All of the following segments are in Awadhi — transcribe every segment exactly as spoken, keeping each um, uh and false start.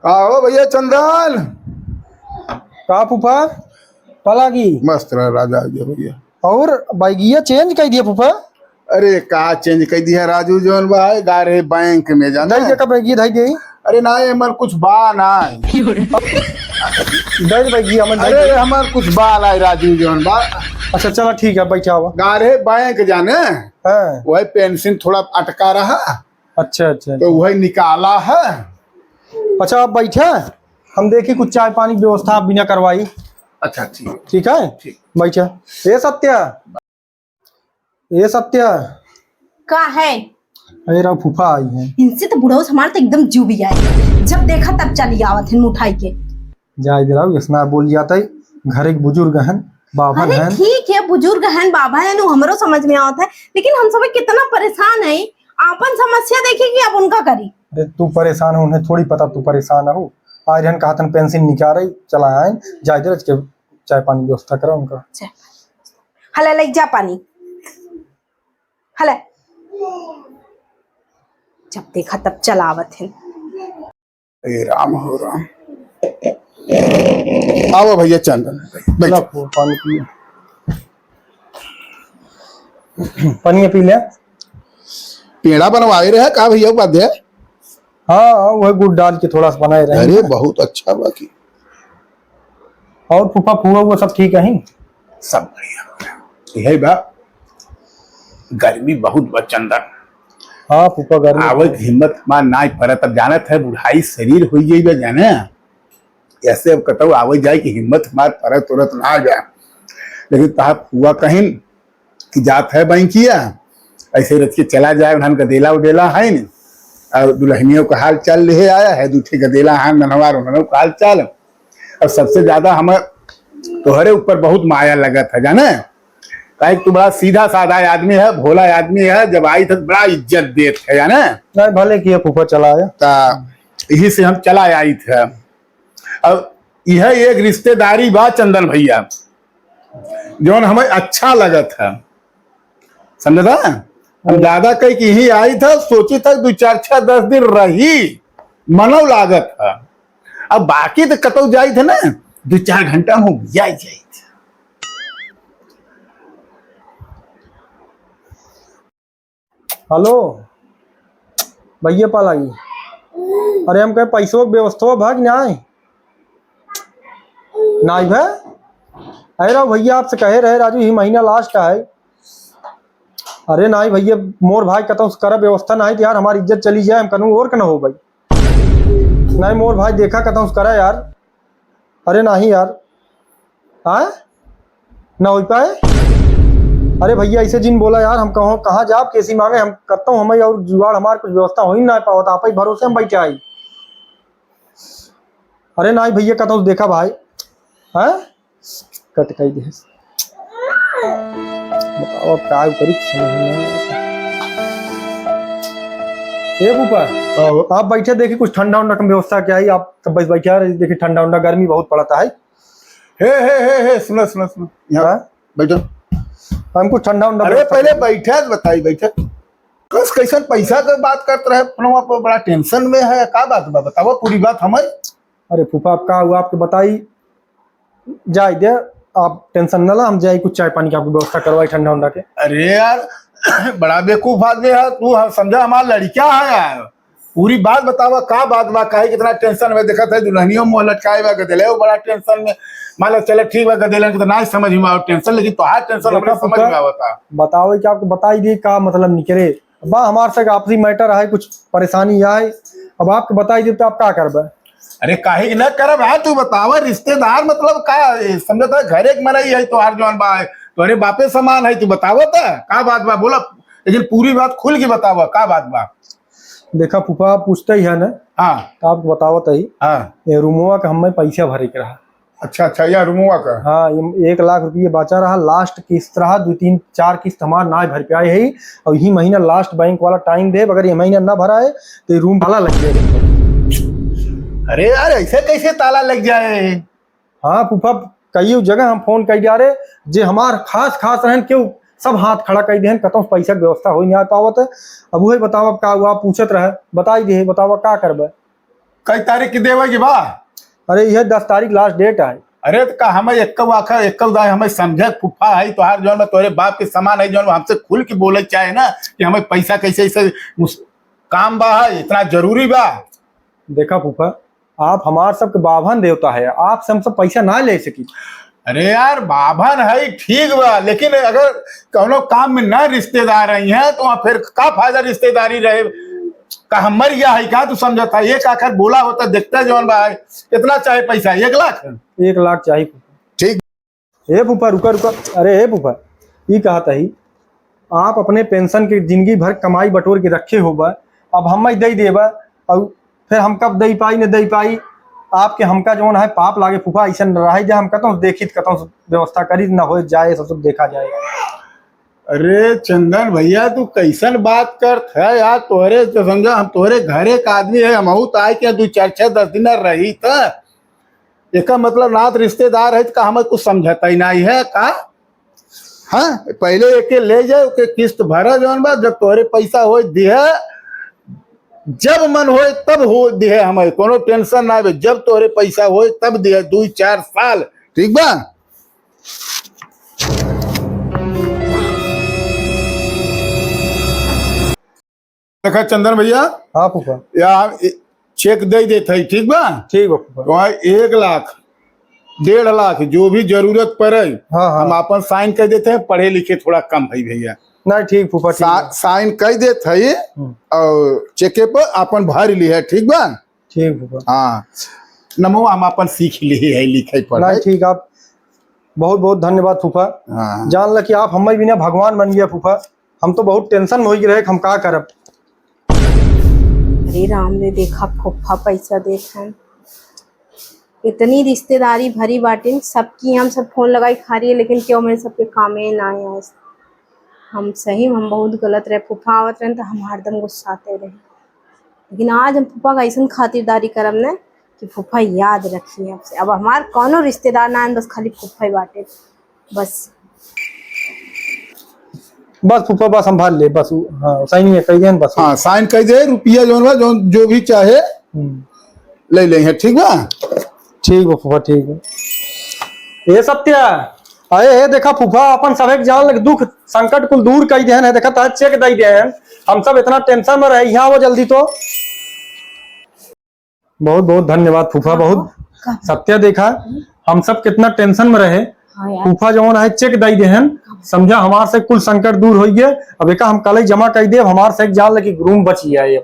का हो भैया चंदन? का फूफा? पलागी। मस्त रह राजा जी भैया। और बैगिया change कर दिया फूफा? अरे का change कर दिया राजू, जौन बा गारे बैंक में जाना। दे दे का बैगिया, दे दे। अरे ना, ये हमार कुछ बा ना। दे दे बैगिया, हमन दे अरे दे। हमार कुछ बा ना राजू, जौन बा। अच्छा चला ठीक है, बैठा हुआ। गारे बैंक जाने। हाँ। वही पेंशन थोड़ा अटका रहा। अच्छा, अच्छा, तो अच्छा। वही निकाला है। अच्छा, आप बैठे, हम देखी कुछ चाय पानी की व्यवस्था आप बिना करवाई। अच्छा, ठीक। ठीक है? ठीक। बैठे। ए सत्या, ए सत्या। का है? अरे राव फूफा आई है। इनसे तो बुढ़ऊ से हमार तो एकदम जीव भी आई। जब देखा तब चली आवत है मुठाई के। जाए दे राव, इसना बोल जाता है, घर एक बुजुर्ग हन, बाभन अरे हन। ठीक है, बुजुर्ग हन, बाभन हन, वो हमरो समझ में आवत है, लेकिन हम सब कितना परेशान है, आपन समस्या देखी कि अब उनका करी। अरे तू परेशान हो, उन्हें थोड़ी पता तू परेशान हो। आज हन कहा तन पेंशन निकाल रही, चला आए, जाए दे रच के चाय पानी व्यवस्था करा उनका। अच्छा। हला ले जा पानी। हला। जब देखा तब चलावत है। ए राम हो राम। आओ भैया चंदन, बैठ। ला, पानी पिए। पानी पी ले। पेड़ा बनवाए रहे का भैया उपाध्याय? हाँ, वह गुड़ डाल के थोड़ा सा बनाए रहे अरे हैं। बहुत अच्छा बाकी। और फूफा फूआ वो सब ठीक है? सब बढ़िया। यही बा, गर्मी बहुत बा चंदन। हाँ फूफा, गर्मी आवे बहुत। के हिम्मत हमार ना परत। अब जानत है बुढ़ाई शरीर हो गई बा जाने, ऐसे अब कतौ आवे जाए की हिम्मत हमार परत उरत ना जाए। लेकिन तहा फुआ कहिन कि जात है बैंकिया, ऐसे रच के चला जाए, उन्हन गदेला उदेला है न, और दुल्हनियों का हाल चाल ले आया है, दू ठे गदेला है ननवार, उन्हनों का हाल चाल। और सबसे ज्यादा हम तोहरे ऊपर बहुत माया लगत है जाने, काहे कि तू बड़ा सीधा साधा आदमी है, भोला आदमी है, जब आई थे बड़ा इज्जत देत है जाने। नहीं भले किया फूफा चला आया। ता यही से हम चला आई थे। अब यह एक रिश्तेदारी बा चंदन भैया, जौन हमें अच्छा लगत है, समझता? हम दादा कह के यही आई था, सोची था दो चार छह दस दिन रही, मनो लागत है। अब बाकी तो कतौ जाई थे ना, दो चार घंटा में हो जाई जाई थे। हेलो भैया पालागी, अरे हम कहे पैसों की व्यवस्था भा कि नाई? नाई भा? अरे राव भैया आपसे कहे रहे राजू, यही महीना last है। अरे नाई भैया, मोर भाई कतौ से करे व्यवस्था नाई तो यार हमारी इज्जत चली जाए, हम कहूँ और का ना हो भाई। नाई मोर भाई देखा कतौ से करे यार। अरे नाई यार। हाँ? ना हो पाए? अरे भैया, ऐसे जिन बोला यार, हम कहाँ, कहाँ जाब, कैसी मांगे, हम करता हूँ, हमें और जुगाड़, हमार कुछ व्यवस्था हो ही ना पावत, आप ही भरोसे हम बैठे आई। अरे नाई भैया, कतौ देखा भाई, हाँ? कट कई दे। बताओ, अब का करी, समझ में नहीं आता। ए फूफा, हाँ। आप बैठे, देखी कुछ ठंडा उंडा का व्यवस्था क्या है, आप तब बस बैठे रहे, देखी ठंडा उंडा, गर्मी बहुत पड़ता है। हे, हे, हे, हे, सुनो, सुनो, सुनो। यहाँ हाँ? बैठो। हमको ठंडा उंडा अरे, व्यवस्था पहले करो। बैठे तो बताई, बैठे। कस कैसन पैसा के बात करत रहे, फोनवा पर बड़ा tension में है, का बात बा? बताओ पूरी बात हमारी। अरे फूफा, आप का हुआ, आपके बताई, जाए दे, आप tension न ला, हम जाए कुछ चाय पानी की आपको व्यवस्था करवाई ठंडा उंडा के। अरे यार, बड़ा बेवकूफ आदमी है तू, हम समझा हमारा लड़का है यार। पूरी बात बतावा, का बात बा, काहे कितना tension में देखत है, दुल्हनियों मुंह लटकाए बा, गदेले वो बड़ा tension में। मान लो, चले ठीक बा, गदेलन के तो ना समझ में आओ tension, लेकिन तोहार tension देखा हमरे समझ फूफा, में आवता। बताओ कि आपको बताई दी का मतलब निकले, बा हमार से आपसी matter है, कुछ परेशानी आए, अब आपको बताई दी तो आप का करबे? अरे काहे कि ना करब है, तू बतावा, रिश्तेदार मतलब का, ए, समझता है, घरे के मनई है, तोहार जौन बा है, तोहरे बापे समान है, तू बतावा त का बात बा, बोला, लेकिन पूरी बात खुल के बतावा, का बात बा? देखा फूफा, आप पूछते ही है ना, हाँ। तो आपको बतावत ही। हाँ। ये रूमवा का हमें पैसा भरे के रहा। अच्छा, अच्छा, यह रूमवा का? हाँ, ये एक लाख रुपये बचा रहा, last किस्त रहा, दो, तीन, चार किस्त हमार ना भर पाए है, और यही महीना last बैंक वाला time दे, अगर ये महीना ना भरा है, तो ये रूम ताला लग जाएगा। अरे यार, ऐसे कैसे ताला लग जाए? हाँ फूफा, कई जगह हम फोन कर डारे, जे हमार खास खास रहन, क्यों सब हाथ खड़ा कर देहन, कतौ से पैसा के व्यवस्था हो नहीं आ पावत है। अब वही बताओ, अब का हुआ, पूछत रहे, बताई दे, बताओ का करबे? कई तारीख की देवे की बा? अरे, यह दस तारीख last date है। अरे, तो का हमें एक्कउ आखर, एक्कउ दाई हमें समझे, फूफा है तोहार, जौन बा तोहरे बाप के समान है, जौन बा हमसे खुल के बोले चाहे ना कि हमें पैसा कैसे, ऐसे उस काम बा है, इतना जरूरी बा। देखा फूफा, आप हमार सबके बाभन देवता है, आपसे हम सब पैसा ना ले सकी। अरे यार, बाभन है, ठीक बा, लेकिन अगर कौनो काम में ना रिश्तेदार आई हैं, तो वहाँ फिर का फायदा रिश्तेदारी रहे? का हम मर गया है, का तू समझत है? एक आखर बोला होता, देखता जौन बा, कितना चाहे पैसा? एक लाख? एक लाख चाही फूफा। ठीक। ए फूफा, रुका, रुका। अरे ए फूफा, ई कहत ही, आप अपने पेंशन के जिंदगी भर कमाई बटोर के रखे होबा, अब हम ही दे देबा, और फिर हम कब दे पाई, न दे पाई? आपके हमका जौन है पाप लागे फूफा, ऐसा न रहे जे हम कतौ देखित, कतौ व्यवस्था करी, न हो जाए, सब, सब देखा जाए। अरे चंदन भैया, तू कैसन बात करत है यार? तोहरे तो समझा, हम तोहरे घरे का आदमी है, हमहू तो आए के दू चार छह दस दिन रही था। एका मतलब नात रिश्तेदार है, तो का हमें कुछ समझता ही नहीं है का? हाँ, पहले एके ले जाए, ओके किस्त भरा जौन बा, जब तोहरे पैसा होए दिहे, जब मन होए तब हो दिहे, हमें कोनो टेंशन ना बे, जब तोहरे पैसा होए तब दिहे, दुई चार साल, ठीक बा? देखा चंदन भैया, हाँ फूफा। या हम ए-, चेक दे देत है, ठीक बा? ठीक बा फूफा। तो वहाँ एक लाख, डेढ़ लाख, जो भी जरूरत पड़े, हाँ, हाँ। हम आपन साइन कर देते हैं। पढ़े लिखे थोड़ा कम है भैया। नहीं, ठीक फूफा, ठीक सा-, बा। साइन कर देत है हम्म। और चेके पर आपन भर ली है, ठीक बा? ठीक फूफा। हाँ, नमो हम आपन सीख ली है लिखे पढ़े। नहीं, ठीक, आप बहुत बहुत धन्यवाद फूफा। हाँ। जान ल कि आप हमें बिना भगवान बन गया फूफा। हम तो बहुत टेंशन में हो गए रहे कि हम का करब। अरे राम रे, देखा फूफा पैसा देत हैं, इतनी रिश्तेदारी भरी बाटिन, सबकी हम सब फोन लगाई खा रही है, लेकिन क्यों मेरे सबके कामे ना आए आज। हम सही में हम बहुत गलत रहे, फूफा आवत रहे तो हम हरदम गुस्साते रहे, लेकिन आज हम फूफा का ऐसन खातिरदारी करब न कि फूफा याद रखी हमसे। अब हमार कौनो रिश्तेदार ना आए, बस खाली फूफा ही बाटे। बस। बस फूफा, बस हम भर ले, बस उ, हाँ, साइन ये कह देन, बस। हाँ, साइन कह दे, रुपया जौन बा, जौन, जो भी चाहे, हम्म। ले ले हैं, ठीक बा? ठीक बा फूफा, ठीक बा। ए सत्या, अरे हे देखा फूफा, अपन सभे के जान लग दुख संकट कुल दूर कई देहन है, देखा तार चेक दई देहन, हम सब इतना टेंशन में रहे, यहाँ वो जल्दी तो। बहुत बहुत धन्यवाद फूफा, हाँ, बहुत। का? सत्या देखा, हम्म। हम सब कितना टेंशन में रहे, हाँ यार। फूफा जवन है चेक दई देहन, हाँ। समझा हमार से कुल संकट दूर हो गया। अब एका हम कल ही जमा कर दे, हमार से एक जान लगी रूम बच गया है।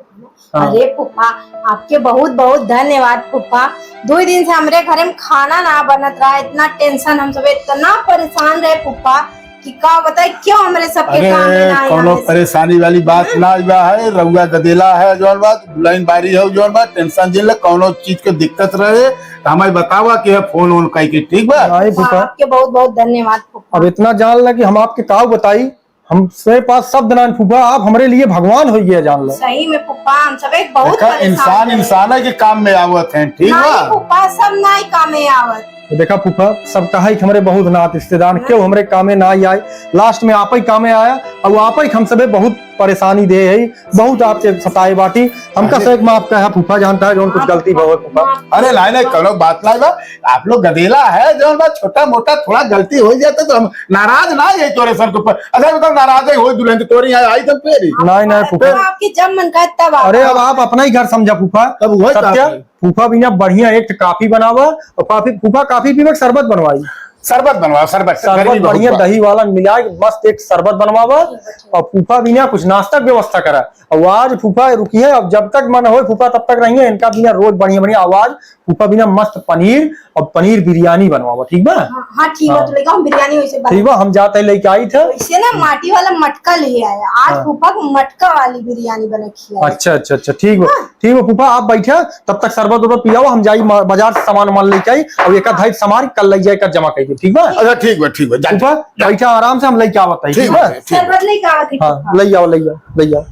हाँ। अरे फूफा, आपके बहुत बहुत धन्यवाद फूफा। दो दिन से हमरे घरे में खाना ना बनत रहा, इतना टेंशन, हम सब इतना परेशान रहे फूफा। कि का बताई, क्यों हमरे सबके अरे, काम में ना आए कौनो हमें से। परेशानी वाली बात हम्म। ना बा है, रउआ गदेला है जौन बा, दुल्हन बारी है जौन बा, टेंशन जिन ले, कौनो चीज के दिक्कत रहे, तो हमें बतावा कि है फोन वोन कई के, ठीक बा? नहीं, फूफा। आपके बहुत बहुत धन्यवाद फूफा। अब इतना जान ला कि हम आपके का बताई, हमसे पास शब्द ना फूफा, आप हमरे लिए भगवान हो गया जान ला। सही में फूफा, हम सब एक बहुत देखा, परेशान इंसान रहे। इंसान है के काम में आवत हैं, ठीक नहीं बा? फूफा, सब नहीं काम में आवत। तो देखा फूफा, सब कहा कि हमरे बहुत नात रिश्तेदार, हाँ। क्यों हमरे कामे ना आए, लास्ट में आप ही कामे आया, और आप ही हम सबे बहुत परेशानी दे है, बहुत आपके सताए बाटी, हमका अरे। से एक माफ कहा फूफा, जानता है जौन कुछ आप गलती भवे फूफा। माफ अरे नहीं, नहीं, करो बात नहीं बा, आप लोग गदेला है, जौन बा छोटा मोटा थोड़ा गलती हो जाता तो हम नाराज ना है तोरे सर के ऊपर। अच्छा बताओ, नाराज है हो दुल्हन तो तोरे यहाँ आई तब फेरी। नहीं, नहीं, आप फूफा। आपके जब मन का तब आप अरे, अब आप अपना ही घर समझा फूफा। तब वही बात सत्या, है। फूफा बिना बढ़िया एक तो कॉफी बनावा और कॉफी, फूफा कॉफी पीवे के शरबत बनवाई। शरबत बनवाओ, शरबत, शरबत गर्मी बहुत बढ़िया बा। दही वाला मिला के मस्त एक शरबत बनवावा और फूफा बिना कुछ नाश्ता के व्यवस्था करा। और आज फूफा रुकी है, अब जब तक मन होए फूफा तब तक रहिए। इनका बिना रोज बढ़िया बढ़िया आवाज, फूफा बिना मस्त पनीर और पनीर बिरयानी बनवावा, ठीक बा? हाँ, हाँ, ठीक बा, हाँ। तो लेके हम बिरयानी वैसे बना ठीक बा, हम जाते लेके आई थे। वैसे ना माटी वाला मटका ले आया, आज हाँ। फूफा को मटका वाली बिरयानी बना खिया। अच्छा, अच्छा, अच्छा, ठीक बा, हाँ। ठीक बा फूफा, आप बैठा, तब तक शरबत उरबत पियावा, हम जाई मा-, बाजार से सामान वामान लेके आई, और एक आध सामान कल ले जाए, कल जमा कर दे, ठीक बा? अच्छा, ठीक बा, ठीक बा, जा, फूफा, जा। बैठा आराम से, हम लेके आवत है, ठीक ठीक बा? बा, ठीक बा। शरबत लेके आवत है, हाँ, फूफा। ले आओ, ले आओ, ले आओ।